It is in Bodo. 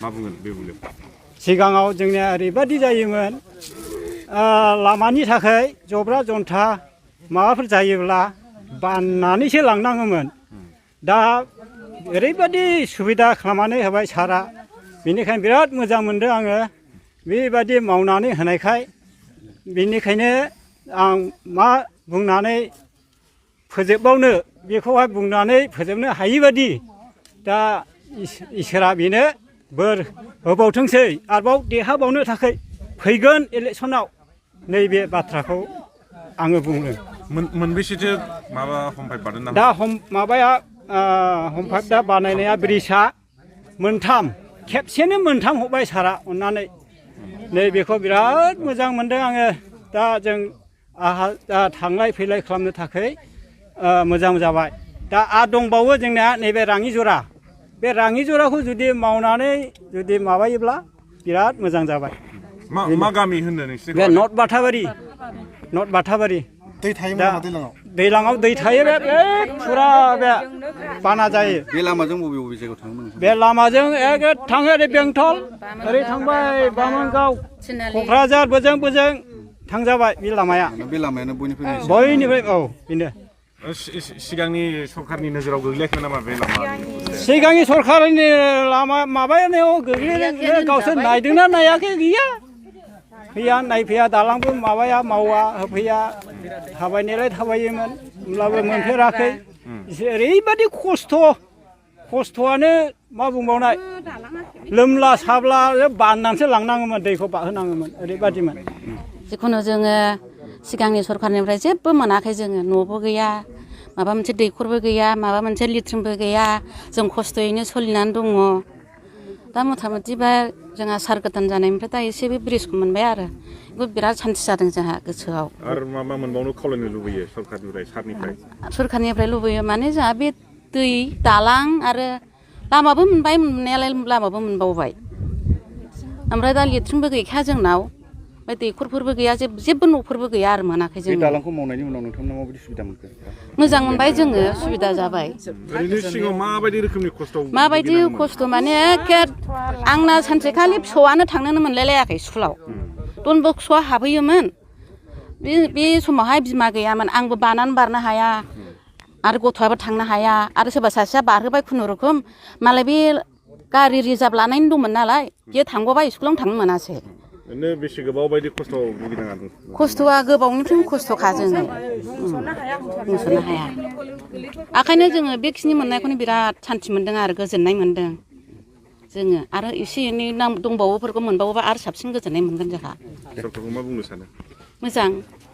मा बुंगोन बे बुंदों सिगाङाव जोंनिया ओरैबादि जायोमोन लामानि थाखाय जब्रा जन्था माबाफोर जायोब्ला बाननानैसो लांनाङोमोन दा ओरैबादि सुबिदा खालामनानै होबाय सारा बेनिखायनो बिराद मोजां मोनदों आङो बेबादि मावनानै होनायखाय बेनिखायनो आं मा बुंनानै फोजोबबावनो बेखौहाय बुंनानै फोजोबनो हायिबादि दा इसोरा बेनो बोर होबावथोंसै आरोबाव देरहाबावनो थाखाय फैगोन इलेक्सनाव नैबे बाथ्राखौ आङो बुङो मोनबेसेथो माबा हमफाइप बानायना दा माबाया हमफाइप दा बानायनाया ब्रिजआ मोनथाम खेबसेनो मोनथाम हरबाय सारा अननानै नैबेखौ बिराद मोजां मोनदों आङो दा जों आहा दा थांलाय फैलाय खालामनो थाखाय मोजां जाबाय दा आरो दंबावो जोंना नैबे राङि जरा बे राङि जराखौ जुदि मावनानै जुदि माबायोब्ला बिराद मोजां जाबाय मा गामि होनदों नोंसिनि बे नर्थ बाथाबारि दै थायो नामा दैलाङाव दैलाङाव दै थायो बे फुरा बे बाना जायो बे लामाजों बबे बबे जायगायाव थाङोमोन बे लामाजों एक थाङो ओरै बेंटल ओरै थांबाय बामोनगाव क'क्राझार बोजों थांजाबाय बे लामाया बे लामायानो बयनिफ्राय औ बेनो सिगांनि सरखारनि नोजोराव गोग्लैयाखै नामा बे लामा सिगांनि सरखारनि लामा माबायाव गोग्लैदों गावसोर नायदोंना नायाखै गैया नायफैया दालांबो माबाया मावा होफैया थाबायनायलाय थाबायोमोन होमब्लाबो मोनफेराखै ओरैबादि खस्थ'आनो मा बुंबावनाय लोमला साब्ला बाननानैसो लांनाङोमोन दैखौ बाहोनाङोमोन ओरैबादिमोन जिखुनु जोङो सिगांनि सरखारनिफ्राय जेबो मोनाखै जोङो न'बो गैया माबा मोनसे दैखरबो गैया माबा मोनसे लेट्रिनबो गैया जों खस्थ'यैनो सोलिनानै दङ दा मथा मथिबा जोंहा सार गोदान जानायनिफ्राय दा एसे बे ब्रिजखौ मोनबाय आरो बेखौ बिराद सान्थि जादों जोंहा गोसोआव आरो मा मोनबावनो खावलायनो लुबैयो सरखारनिफ्राय लुबैयो माने जोंहा बे दै दालां आरो लामाबो मोनबाय मोननायालाय लामाबो मोनबावबाय ओमफ्राय दा लेट्रिनबो गैखाया जोंनाव ओमफ्राय दैखरफोरबो गैया जेबो न'फोरबो गैया आरो मोनाखै जों दालांखौ मावनायनि उनाव नोंथांमोना माबायदि सुबिदा मोनखो मोजां मोनबाय जोङो सुबिदा जाबाय ओरैनो सिगाङाव माबायदि रोखोमनि माबायदि खस्थ' माने एखे आंना सानसेखालि फिसौआनो थांनोनो मोनलायलायाखै स्कुलाव डन बस्क'आ हाबहैयोमोन बे समावहाय बिमा गैयामोन आंबो बानानै बारनो हाया आरो गथ'आबो थांनो हाया आरो सोरबा सासेया बारहोबाय खुनुरुखुम मालाय बे गारि रिजार्भ लानायनि दंमोन नालाय बियो थांग'बाय स्कुलावनो थांनो मोनासै बेसे गोबाव बायदि खस्थ' भुगिनांदों खस्थ'आ गोबावनिफ्रायनो खस्थ'खा जोङो बुंस'नो हाया ओंखायनो जोङो बेखिनि मोननायखौनो बिराद सान्थि मोन्दों आरो गोजोननाय मोन्दों जोङो आरो एसे एनै दंबावोफोरखौ मोनबावोबा आरो साबसिन गोजोननाय मोनगोन जोंहा सरकारखौ मा बुंनो सानो मोजां